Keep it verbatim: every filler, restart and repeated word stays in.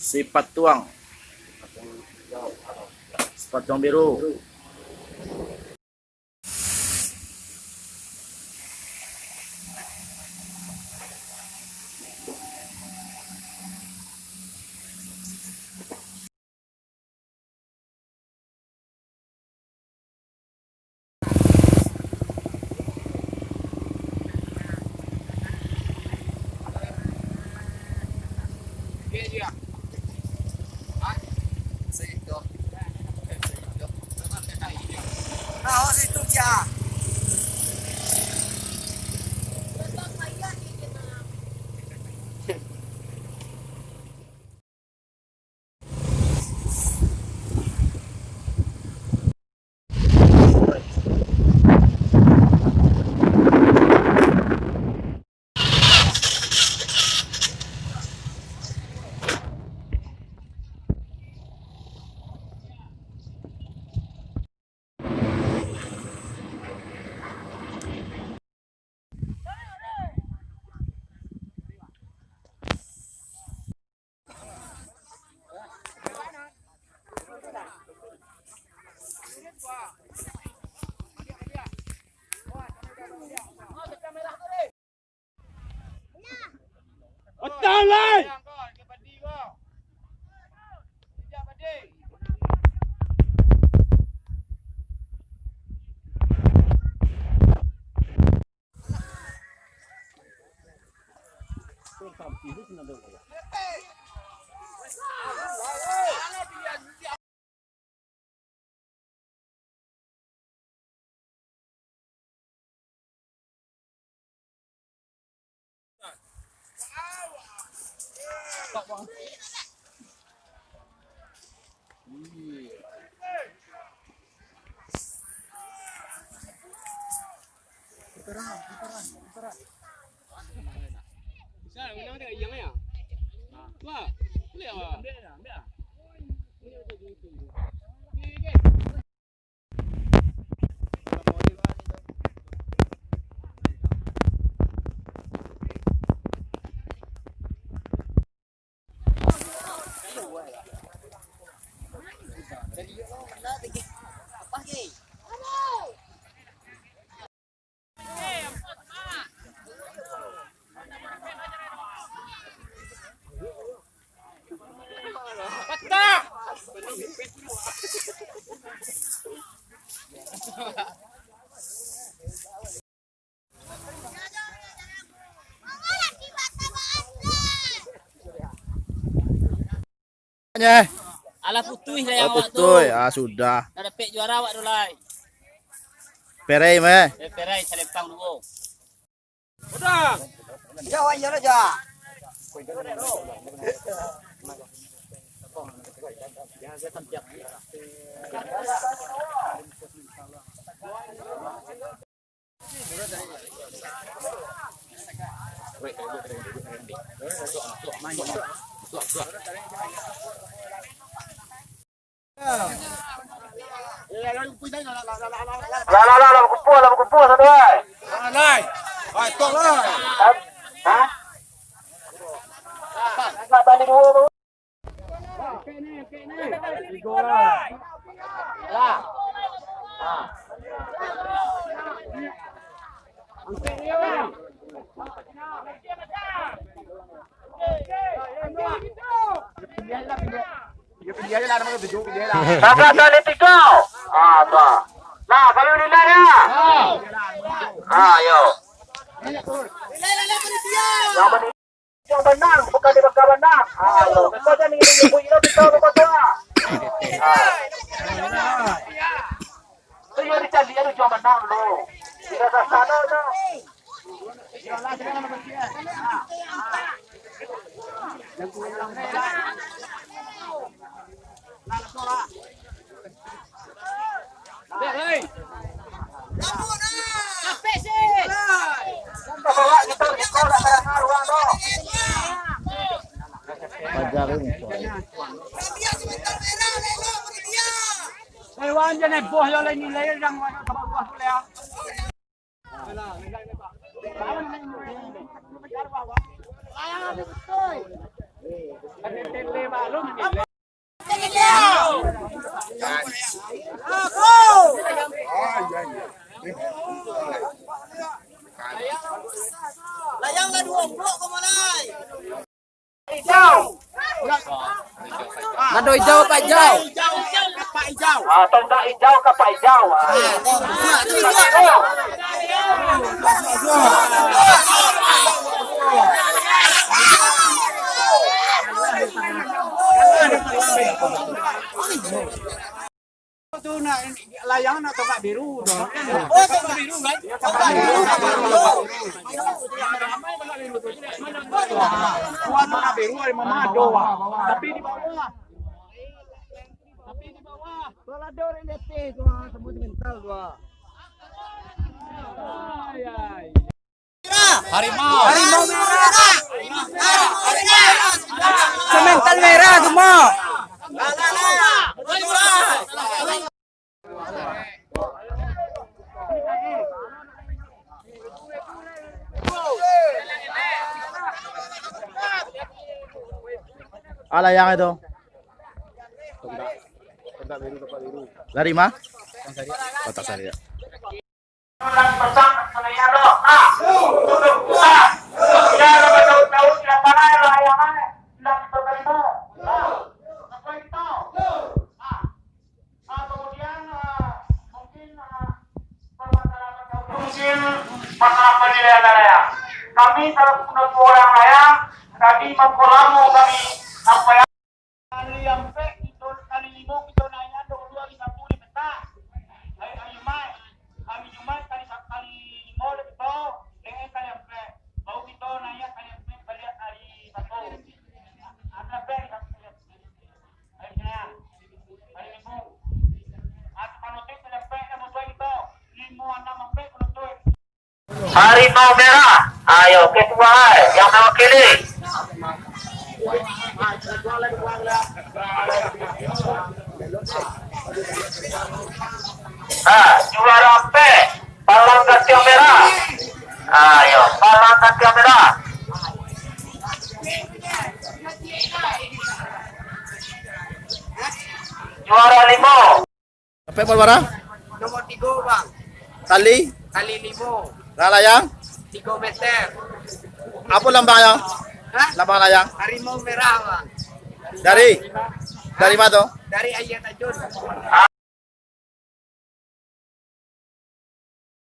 Sipatuang. Sipatuang biru. Patang lai! Alah putuih lah yang awak tu. Putuih, ah, sudah. Dah dapek juara awak tu lai. Perai meh. Eh, perai salempang duo. Sudah. Jauh aja lah, Jah. Lah, lah, lah, lah, bakumpul, lah, bakumpul, satu, ai. Lah, lai. Ai, tok, lai. Hah? Nak balik dulu. Kakak Saleh Tiko. Ah, tu. Nah, kalau nilai dia. Ah, yo. Yang Ujang Banang, bukan di Bangka Banang. Ah, yo. Kau jangan ingin nyebut ilo kita bukan tua. Ah. Tu yo dicari ado Ujang Banang tu. Tidak ada sana tu. Pajarin. Taiwan je neboh yo lai nilai urang ka bawah tu lai. Nado ijau apa ijau? Ah, tonggak ijau ka pak ijau. Ah. Tu nak layang nak tonggak biru tu. Oh, tonggak biru kan? Tonggak biru. Warna biru ada mama doa. Tapi di bawah. Tapi di bawah. Kalau ada orang di atas tu, ah, semua semental tu, ah. Harimau. Harimau merah. Semental merah semua. Alah yang itu. Dari mana? Kota Saria. Mungkin masalah penilaian layang. Kami salah satu orang layang, tadi mangko lamo kami sampai. Kali ampek kito, kali limo kito naiak dulu hari Sabtu di petak. Hari, hari Jumaik, hari Jumaik kali sa-, kali limo lah kito, dengan kali ampek. Baru kito naiak kali ampek baliak hari Sabtu. Hari ampek hari Sabtu. Hari Senin, hari Minggu. Hari panutuik kali ampek lah musuah kito. Limo anam ampek panutuik. Harimau merah, ayo ketua ai, yang mewakili. Ha, juara ampek, palang gantiang merah. Ayo, palang gantiang merah. Juara limo. Sampai pal bara? Nomor tigo, Bang. Tali? Tali limo. Lah layang? Tigo meter. Apo lambang layang? Hah? Lambang layang? Harimau merah, Bang. Dari? Dari ma tu? Dari Aia Tajun.